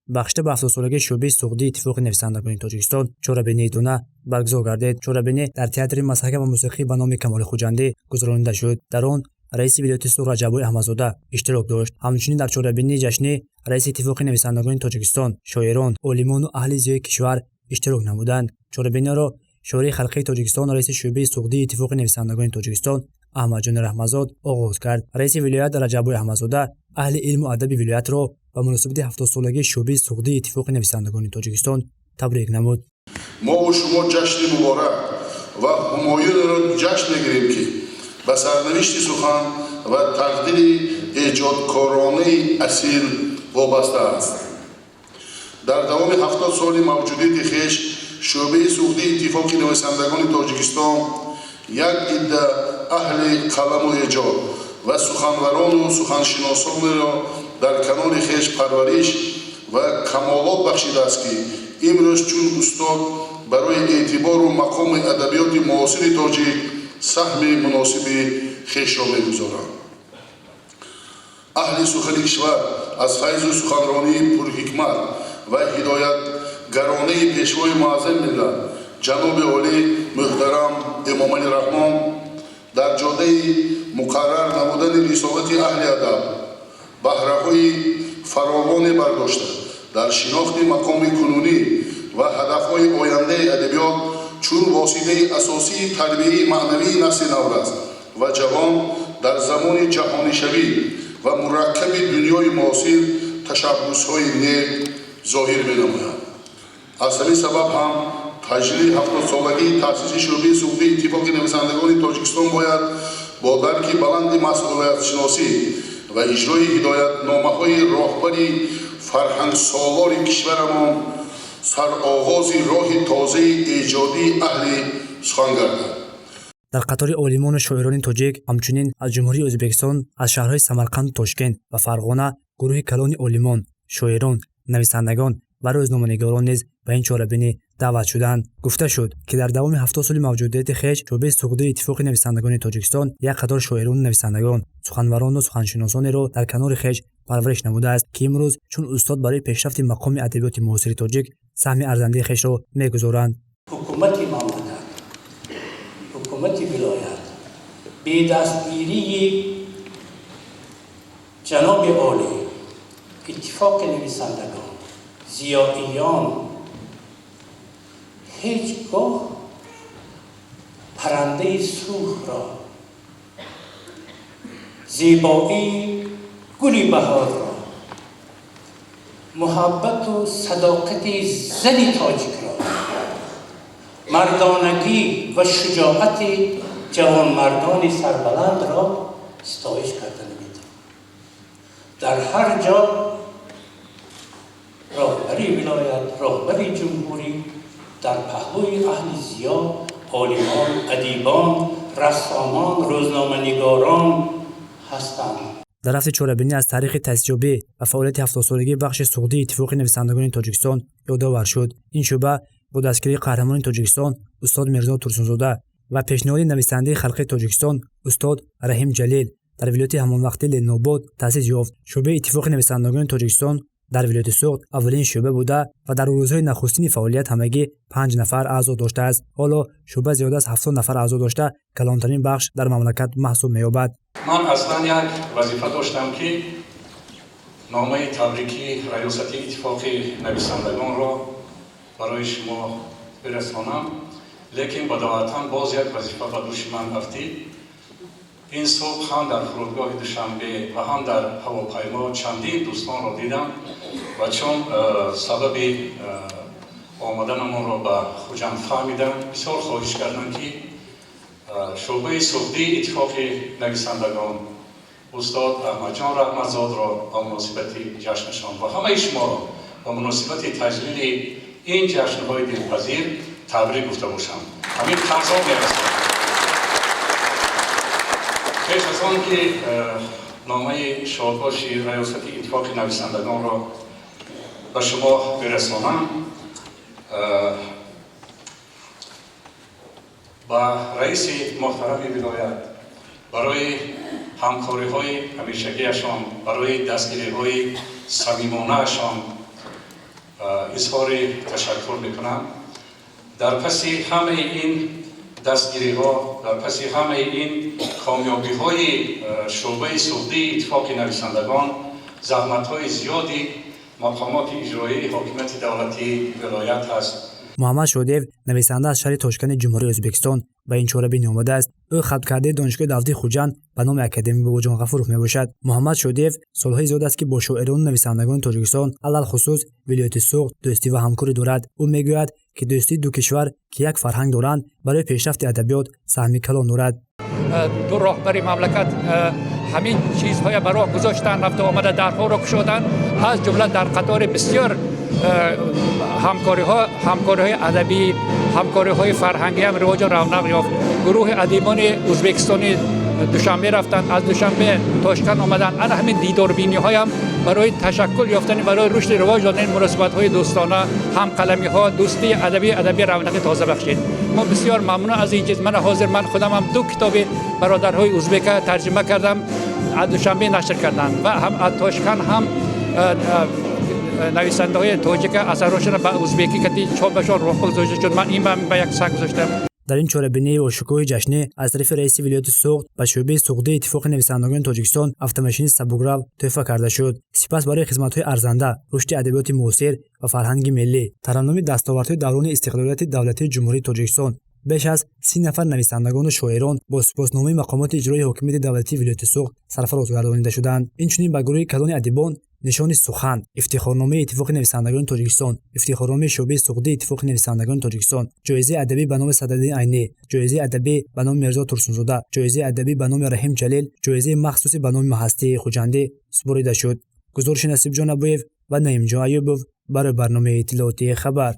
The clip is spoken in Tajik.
Бахшида ба 70-солагии шӯъбаи Суғдии Иттифоқи нависандагони Тоҷикистон чорабинии идона баргузор гардид. Чорабинӣ дар театри масхака ва мусиқӣ ба номи Камоли Хуҷандӣ гузаронида шуд. Дар он раиси вилояти Суғд Раҷаббой Аҳмадзода иштирок дошт. Ҳамчунин дар чорабинии ҷашнӣ раиси Иттифоқи нависандагони Тоҷикистон, шоирон, олимону аҳли зиёи кишвар иштирок намуданд. Чорабиниро шоири халқии Тоҷикистон, раиси шӯъбаи Суғдии Иттифоқи нависандагони Тоҷикистон Аҳмадҷони Раҳматзод оғоз кард. Раиси вилоят Раҷаббой Аҳмадзода аҳли илму адаби вилоятро ба муносибати 70-солагии шӯъбаи Суғдии Иттифоқи нависандагони Тоҷикистон табрик намуд. Мову шумо ҷашни муборак ва ҳумоюнро ҷашн мегирем, ки ба сарнавишти сухан ва тақдири эҷодкоронаи асил вобаста аст. Дар давоми 70 соли мавҷудияти хеш шӯъбаи Суғдии Иттифоқи нависандагони Тоҷикистон як идда аҳли қаламу эҷод ва суханварону суханшиносонеро дар канори хеш парвариш ва камолот бахшидааст, ки имрӯз чун устод барои эътибору мақоми адабиёти муосири тоҷик саҳми муносиби хешро мегузоранд. Аҳли сухани кишвар аз файзу суханронии пурҳикмат ва ҳидоятгаронаи Пешвои муаззами миллат, ҷаноби олӣ муҳтарам Эмомалӣ Раҳмон, дар ҷодаи муқаррар намудани рисолати аҳли адаб баҳраҳои фаровоне бардошта, дар шинохти мақоми кунунӣ ва ҳадафҳои ояндаи адабиёт чун воситаи асосии тарбияи маънавии насли наврас ва ҷавон дар замони ҷаҳонишавӣ ва мураккаби дунёи муосир ташаббусҳои нек зоҳир менамояд. Аз ҳамин сабаб ҳам таҷлили 70-солагии таъсиси шӯъбаи Суғдии Иттифоқи нависандагони Тоҷикистон бояд бо дарки баланди масъулиятшиносӣ ва иҷрои ҳидоятномаҳои роҳбари фарҳангсолори кишварамон сароғози роҳи тозаи эҷодии аҳли сухан гардад. Дар қатори олимону шоирони тоҷик ҳамчунин аз Ҷумҳурии Ӯзбекистон, аз шаҳрҳои Самарқанду Тошкент ва Фарғона гурӯҳи калони олимон, шоирон, нависандагон ва рӯзноманигорон низ ба ин чорабинӣ даъват шуданд. Гуфта шуд, ки дар давоми 70 соли мавҷудияти хеш шӯъбаи Суғдии Иттифоқи нависандагони Тоҷикистон як қатор шоирону нависандагон, суханварону суханшиносонеро дар канори хеш парвариш намудааст, ки имрӯз чун устод барои пешрафти мақоми адабиёти муосири тоҷик саҳми арзандаи хешро мегузоранд. Ҳукумати мамлакат, ҳукумати вилоят бедастгирии ҷаноби олӣ, Иттифоқи нависандагон, зиёиён ҳеҷ гоҳ паррандаи сурхро, зебоии гули баҳорро, муҳаббату садоқати зани тоҷикро, мардонагӣ ва шуҷоати ҷавонмардони сарбаландро ситоиш карда наметавонад. Дар ҳар ҷо роҳбари вилоят, роҳбари ҷумҳурӣ дар паҳлӯи аҳли зиё, олимон, адибон, рассомон, рӯзноманигорон ҳастанд. Дар рафти чорабинӣ аз таърихи таъсисёбӣ ва фаъолияти 70-солагии бахши Суғдии Иттифоқи нависандагони Тоҷикистон ёдовар шуд. Ин шӯъба бо дастгирии қаҳрамони Тоҷикистон устод Мирзо Турсунзода ва пешниҳоди нависандаи халқии Тоҷикистон устод Раҳим Ҷалил дар вилояти ҳамонвақтии Ленинобод таъсис ёфт. Шӯъбаи Иттифоқи нависандагони Тоҷикистон дар вилояти Суғд аввалин шӯъба буда ва дар рӯзҳои нахустини фаъолият ҳамагӣ панҷ нафар аъзо доштааст. Ҳоло шӯъба зиёда аз 70 нафар аъзо дошта, калонтарин бахш дар мамлакат маҳсуб меёбад. Ман аслан як вазифа доштам, ки номаи табрикии раёсати Иттифоқи нависандагонро барои шумо бирасонам, лекин бадоҳатан боз як вазифа ба дӯши ман афтид. Ин субҳ ҳам дар фурудгоҳи Душанбе ва ҳам дар ҳавопаймо чандин дӯстонро дидам ва чун сабаби омаданамонро ба Хуҷанд фаҳмидам, бисёр хоҳиш кардам, ки шӯъбаи Суғдии Иттифоқи нависандагон устод Аҳмадҷон Раҳматзодро ба муносибати ҷашнашон ва ҳамаи шуморо ба муносибати таҷлили ин ҷашнҳои дилпазир табрик гуфта бошам. Ҳамин қарзо мерасад. Пеш аз он ки номаи шодбоши раёсати Иттифоқи нависандагонро ба шумо бирасонам, ба раиси муҳтарами вилоят барои ҳамкориҳои ҳамешагиашон, барои дастгириҳои самимонаашон. Изҳори ташаккур мекунам. Дар паси ҳамаи ин дастгириҳо, дар паси ҳамаи ин комёбиҳои шӯъбаи суғдии Иттифоқи нависандагон заҳматҳои зиёди мақомоти иҷроии ҳокимияти давлатии вилоят ҳаст. Муҳаммад Шодиев, нависанда аз шаҳри Тошканди Ҷумҳурии Ӯзбекистон, ба ин чорабинӣ омадааст. Ӯ хатмкардаи Донишгоҳи давлатии Хуҷанд ба номи академик Бобоҷон Ғафуров мебошад. Муҳаммад Шодиев солҳои зиёд аст, ки бо шоирону нависандагони Тоҷикистон, алалхусус вилояти Суғд, дӯстӣ ва ҳамкорӣ дорад. Ӯ мегӯяд, ки дӯстии ду кишвар, ки як фарҳанг доранд, барои пешрафти адабиёт саҳми калон дорад. Ду роҳбари мамлакат ҳамин чизҳоя ба роҳ гузоштанд, рафта омада дарҳоро кушоданд. Аз ҷумла дар қатори бисёр ҳамкориҳо, ҳамкориҳои адабӣ, ҳамкориҳои фарҳангӣ ҳам ривоҷу равнақ ёфт. Гурӯҳи адибони ӯзбекистонӣ Душанбе рафтанд, аз Душанбе Тошканд омаданд. Ана ҳамин дидорбиниҳоям барои ташаккул ёфтани, барои рушди ривоҷ додани муносибатҳои дӯстона, ҳамқаламиҳо, дӯстии адабӣ равнақи тоза бахшид. Мо бисёр мамнун аз ин чиз. Мана ҳозир ман худамам ду китоби бародарҳои узбека тарҷима кардам, аз Душанбе нашр карданд ва ҳам аз Тошканд ҳам нависандаҳои тоҷика асарҳошонро ба узбекӣ кати чопашон роҳ гузошта шуд. Ман ин ба як сак гузоштам. Дар ин чорабинии бошукӯҳи ҷашнӣ аз тарафи раиси вилояти Суғд ба шӯъбаи суғдии Иттифоқи нависандагони Тоҷикистон автомошини сабукрав тӯҳфа карда шуд. Сипас барои хизматҳои арзанда, рушди адабиёти муосир ва фарҳанги миллӣ, тараннуми дастовардҳои даврони истиқлолияти давлатии Ҷумҳурии Тоҷикистон беш аз 30 нафар нависандагону шоирон бо сипосномаи мақомоти иҷроии ҳокимияти давлатии вилояти Суғд сарфароз гардонида шуданд. Инчунин ба гурӯҳи калони адибон нишони сухан, ифтихорномаи Иттифоқи нависандагони Тоҷикистон, ифтихорномаи шӯъбаи суғдии Иттифоқи нависандагони Тоҷикистон, ҷоизаи адабӣ ба номи Садриддин Айнӣ, ҷоизаи адабӣ ба номи Мирзо Турсунзода, ҷоизаи адабӣ ба номи Раҳим Ҷалил, ҷоизаи махсусе ба номи Маҳастии Хуҷандӣ супорида шуд. Гузориши Насибҷон Абуев ва Наимҷон Аюбов барои барномаи иттилоотии «Хабар».